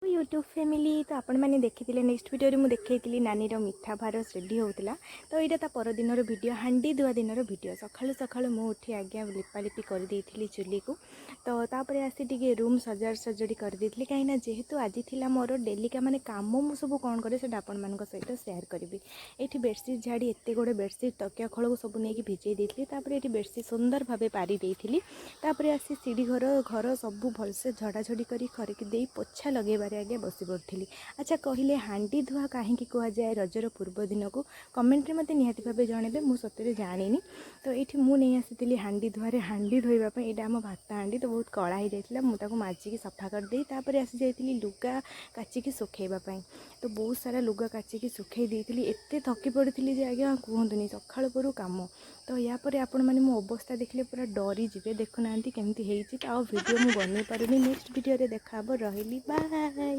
YouTube family, ତ ଆପଣମାନେ ଦେଖିଥିଲେ, ନେକ୍ସଟ ଭିଡ଼ିଓରେ ମୁଁ ଦେଖେଇଥିଲି ନାନୀର ମିଠା ଭାର ରେଡ଼ି ହେଉଥିଲା। ତ ଏଇଟା ତା ପରଦିନର ଭିଡ଼ିଓ, ହାଣ୍ଡି ଧୁଆ ଦିନର ଭିଡ଼ିଓ। ସକାଳୁ ସକାଳୁ ମୁଁ ଉଠି ଆଜ୍ଞା ଲିପାଲିପି କରିଦେଇଥିଲି ଚୁଲିକୁ। ତ ତାପରେ ଆସି ଟିକେ ରୁମ୍ ସଜାଡ଼ ସଜାଡ଼ି କରିଦେଇଥିଲି, କାହିଁକିନା ଯେହେତୁ ଆଜି ଥିଲା ମୋର ଡେଲିକା ମାନେ କାମ, ମୁଁ ସବୁ କ'ଣ କରେ ସେଇଟା ଆପଣମାନଙ୍କ ସହିତ ସେୟାର କରିବି। ଏଇଠି ବେଡ଼ସିଟ୍ ଝାଡ଼ି ଏତେ ଗୁଡ଼େ ବେଡ଼ସିଟ୍, ତକିଆ ଖୋଳକୁ ସବୁ ନେଇକି ଭିଜେଇ ଦେଇଥିଲି। ତାପରେ ଏଇଠି ବେଡ଼ସିଟ୍ ସୁନ୍ଦର ଭାବେ ପାରି ଦେଇଥିଲି। ତାପରେ ଆସି ସିଢ଼ି ଘର, ଘର ସବୁ ଭଲସେ ଝଡ଼ାଝଡ଼ି କରି ଖରିକି ଦେଇ ପୋଛା ଲଗେଇବାରେ ଆଜ୍ଞା ବସି ପଡ଼ିଥିଲି। ଆଚ୍ଛା କହିଲେ, ହାଣ୍ଡି ଧୁଆ କାହିଁକି କୁହାଯାଏ ରଜର ପୂର୍ବ ଦିନକୁ? କମେଣ୍ଟରେ ମୋତେ ନିହାତି ଭାବେ ଜଣେଇବେ, ମୁଁ ସତରେ ଜାଣିନି। ତ ଏଇଠି ମୁଁ ନେଇ ଆସିଥିଲି ହାଣ୍ଡି ଧୁଆରେ ହାଣ୍ଡି ଧୋଇବା ପାଇଁ। ଏଇଟା ଆମ ଭାତ ହାଣ୍ଡି, ତ ବହୁତ କଳା ହେଇଯାଇଥିଲା। ମୁଁ ତାକୁ ମାଜିକି ସଫା କରିଦେଇ ତାପରେ ଆସିଯାଇଥିଲି ଲୁଗା କାଚିକି ଶୁଖେଇବା ପାଇଁ। ତ ବହୁତ ସାରା ଲୁଗା କାଚିକି ଶୁଖେଇ ଦେଇଥିଲି। ଏତେ ଥକି ପଡ଼ିଥିଲି ଯେ ଆଜ୍ଞା କୁହନ୍ତୁନି, ସକାଳୁ ପହରୁ କାମ। ତ ୟା ପରେ ଆପଣମାନେ ମୋ ଅବସ୍ଥା ଦେଖିଲେ ପୁରା ଡରିଯିବେ। ଦେଖୁନାହାନ୍ତି କେମିତି ହେଇଛି। ତ ଆଉ ଭିଡ଼ିଓ ମୁଁ ବନେଇ ପାରୁନି। ନେକ୍ସଟ ଭିଡ଼ିଓରେ ଦେଖାହେବ। ରହିଲି, ବାଏ।